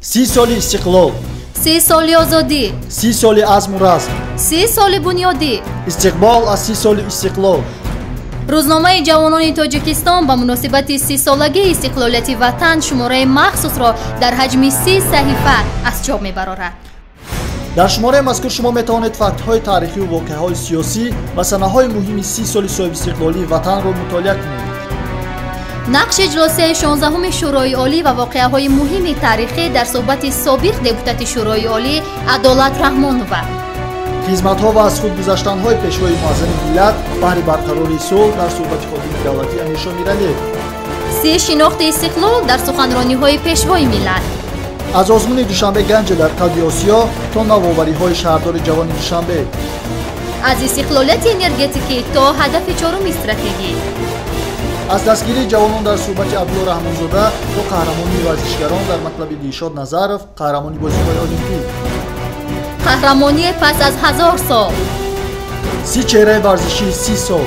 30 соли истиқлол, 30 соли озодӣ, 30 соли азму разм, 30 соли бунёдӣ. Истиқбол аз 30 соли истиқлол. Рӯзномаи ҷавонони Тоҷикистон ба муносибати 30-солагии истиқлолияти ватан шумораи махсусро дар ҳаҷми 30 саҳифа аз чоп мебарорад. Дар шумораи мазкур шумо метавонед фактҳои таърихию воқеаҳои сиёсӣ ва санаҳои муҳими 30 соли соҳибистиқлолии ватанро мутолиа кунед. Нақши ҷлосияи 16-уми Шӯрои Олӣ ва воқеаҳои муҳими таърихӣ дар суҳбати собиқ депутати Шӯрои Олӣ Адолат Раҳмонова. Хизматҳо ва аз худ гузаштанҳои пешвои муаззами миллат баҳри барқарории сулҳ дар суҳбати ходими давлатӣ Амиршо Миралиев. 30 шинохти истиқлол дар суханрониҳои пешвои миллат. Аз озмуни Душанбе ганҷе дар қалби Осиё то навовариҳои шаҳрдори ҷавони Душанбе. Аз истиқлолияти энергетикӣ то ҳадафи чоруми стратегӣ. Аз дастгирии ҷавонон дар суҳбати Абдулло Раҳмонзода то қаҳрамонии варзишгарон дар матлаби Дилшод Назаров, қаҳрамони бозиҳои олимпӣ. Қаҳрамоние пас аз 1000 сол. 30 чеҳраи варзишии 30 сол.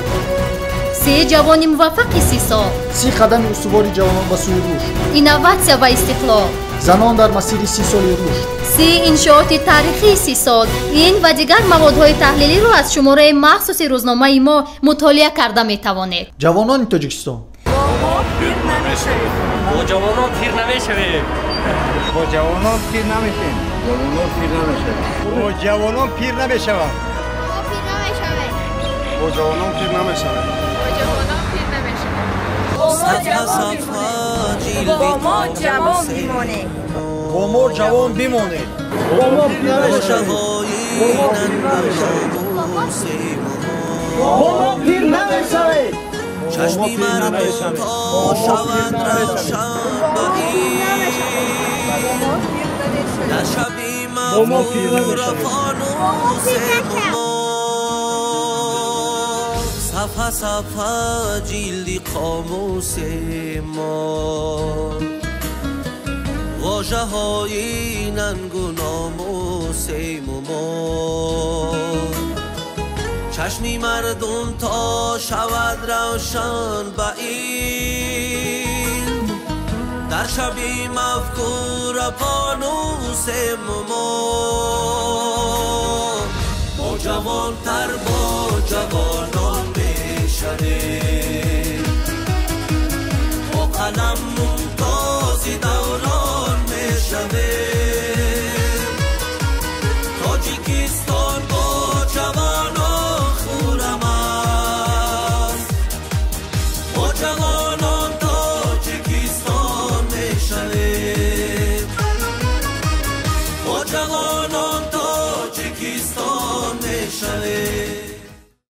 30 ҷавони муваффақи 30 сол. 30 қадами устувори ҷавонон ба сӯи рушд. Инноватсия ва истиқлол. Занон дар масири 30 соли рушд. 30 иншооти таърихии 30 сол. Ин ва дигар маводҳои таҳлилиро аз шумораи махсуси рӯзномаи мо мутолиа карда метавонед. Ҷавонони Тоҷикистон, бо мо пир намешавем. Бо ҷавонон пир намешавем. Бо ҷавонон пир намешавем. Ҷавонон пир намешавем. Бо ҷавонон пир намешаванд. Мо пир намешавем. Бо ҷавонон пир намешавем. Бо ҷавонон пир намешавем. Бо мо ҷавон бимонем. Бо мо ҷавон бимонем. Бо мо пир намешавем. Бо мо пир намешавем. Бо мо пир намешавем. Чашми мардум то шавад равшан ба ин, дар шаби мафкура фонуси мо. Сафҳа сафҳа ҷилди қомуси мо, вожаҳои нангу номусему мо. Чашми мардум то шавад равшан ба илм, дар шаби мафкура фонусем мо. Бо ҷавонтар бо ҷавонон мешавем, бо қалам мумтози даврон мешавем. Тоҷикистон бо ҷавонон хуррам аст, бо ҷавонон Тоҷикистон мешавем, бо ҷавонон Тоҷикистон мешавем.